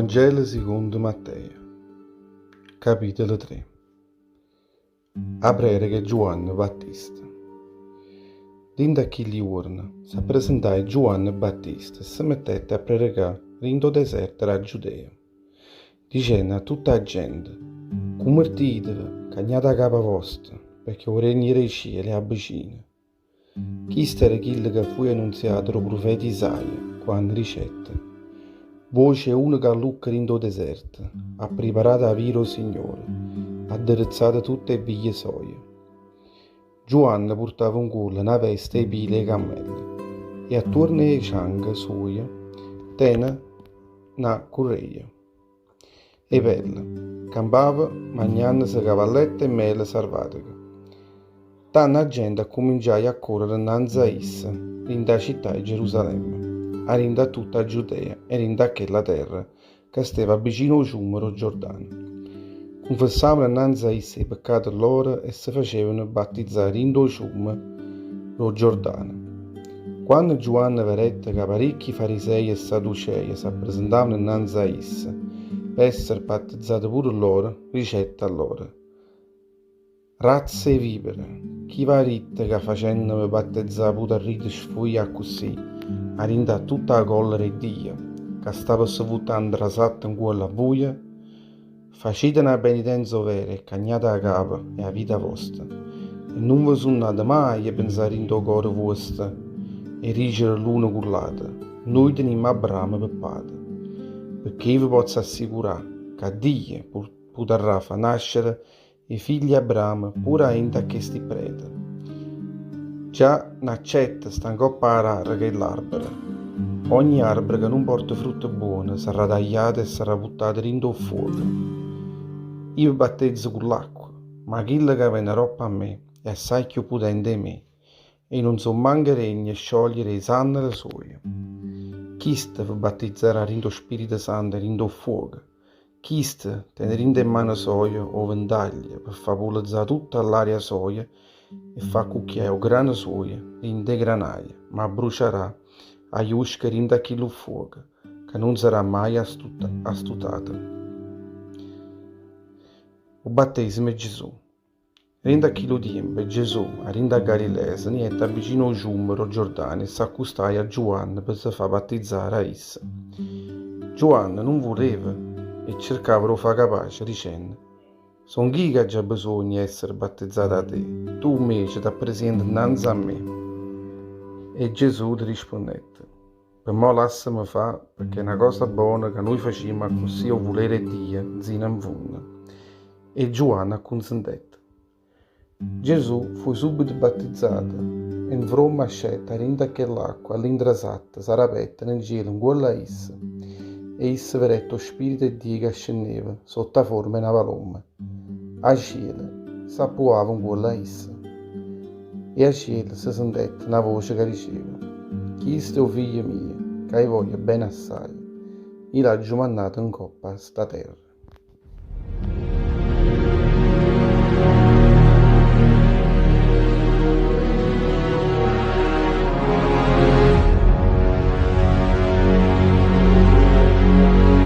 Vangelo sicondo Matteo, capitolo 3. 'A prereca 'e Giuanne Battista. Dint' a chilli juorne s'appresentaje Giuanne Battista e se mettette a prerecà dint' 'o deserto d' 'a Giudea, dicenno a tutta 'a gente, Cummertiteve, cagnate 'a capa vosta, pecché 'o regno d' 'e ciele è abbicino. Chisto era chillo ca fuje annunziato d' 'o prufeta Isaia, quanno dicette, Voce 'e uno c'allucca dint' 'o deserto, Appriparate 'a via d' 'o Signore, adderezzate tutt' 'e vie soje. Giuanne purtava 'ncuollo na vesta 'e pile 'e cammello e attuorno 'e cianche soje tene na curreja. 'E pelle, campava magnannese cavallette e mele sarvateche. Tanno 'a gente accuminciaje a correre 'nnanze a isso dint' 'a città 'e Gerusalemme, 'a dint' a tutta 'a Giudea e dint' a chella terra ca steva vicino 'o ciummo d' 'o Giordano. Cunfessavano 'nnanze a isso 'e peccate lloro e se facevano battizzà dint' 'o ciummo d' 'o Giordano. Quanno Giuanne verette ca paricchi fariseie e saduceie s'appresentavano 'nnanze a isso pe essere battezzate pure lloro, dicette a lloro, Razza 'e vipere, chi v'ha ditto ca facennove battezzà putarrite sfuì accussì 'a dint' a tutta 'a collera 'e Dio ca sta pe se vuttà 'ntrasatta 'ncuollo a vuie? Facite na penitenza overa e cagnate 'a capa e 'a vita vosta, e nun ve sunnate maje 'e penzà dint' 'o core vuosto 'e dicere l'uno cu ll'ato, Nuje tenimmo Abramo pe pate. Pecché io ve pozzo assicurà ca Dio putarrà fà nascere 'E figlie 'e Abramo pure 'a 'int' a chesti pprete. Già n'accetta sta 'ncopp' 'a rareca 'e ll'arbere. Ogni arbero ca nun porta frutte buone sarrà tagliato e sarrà vuttato dint' 'o ffuoco. Io ve battezzo cu ll'acqua, ma chillo ca vene doppo a me è assaje cchiù putente 'e me e i' nun so' manco degno 'e sciogliere 'e sànnale soje. Chisto ve battizzarrà dint' 'o Spirito Santo e dint' 'o ffuoco. Chisto tene dint' 'e mmane soje 'o ventaglio pe fà pulezzà tutta ll'aria soja e fà accucchià 'o grano suojo dint' 'e granaie, ma abbruciarà 'a jusca dint' a chillu ffuoco ca nun sarà maje astutato. O battesimo 'e Gesù. Dint' a chillu tiempo, Gesù, 'a dint' 'a Galilea, se ne jette vicino 'o ciummo d' 'o Giordano e s'accustaje a Giuanne pe' se fa' battizzà da isso. Giuanne nun vuleva e cercava d' 'o fa' capace, dicenno, Songh'io che aggia bisogno 'e essere battezzato 'a te, tu 'mmece t'appresiente 'nnanze a me. E Gesù le rispunnette, Pe' mo lassame fa', pecché è na cosa bona ca nuje facimmo accussì 'o vulere 'e Dio 'nzino 'nfunno. E Giuanne accunsentette. Gesù fuje subito battizzato e 'nfromma ascette 'a dint' a chell'acqua, all'intrasatta s'arapettero 'e ciele 'ncuollo a isso e isso vedette 'o Spirito 'e Dio ca scenneva sotto 'a forma 'e na palomma 'a cielo s'appuava 'ncuollo a isso. E 'a cielo se sentette na voce ca diceva, Chisto è 'o figlio mio, ca io voglio bene assaje, io l'aggio mannato 'ncopp'a sta terra.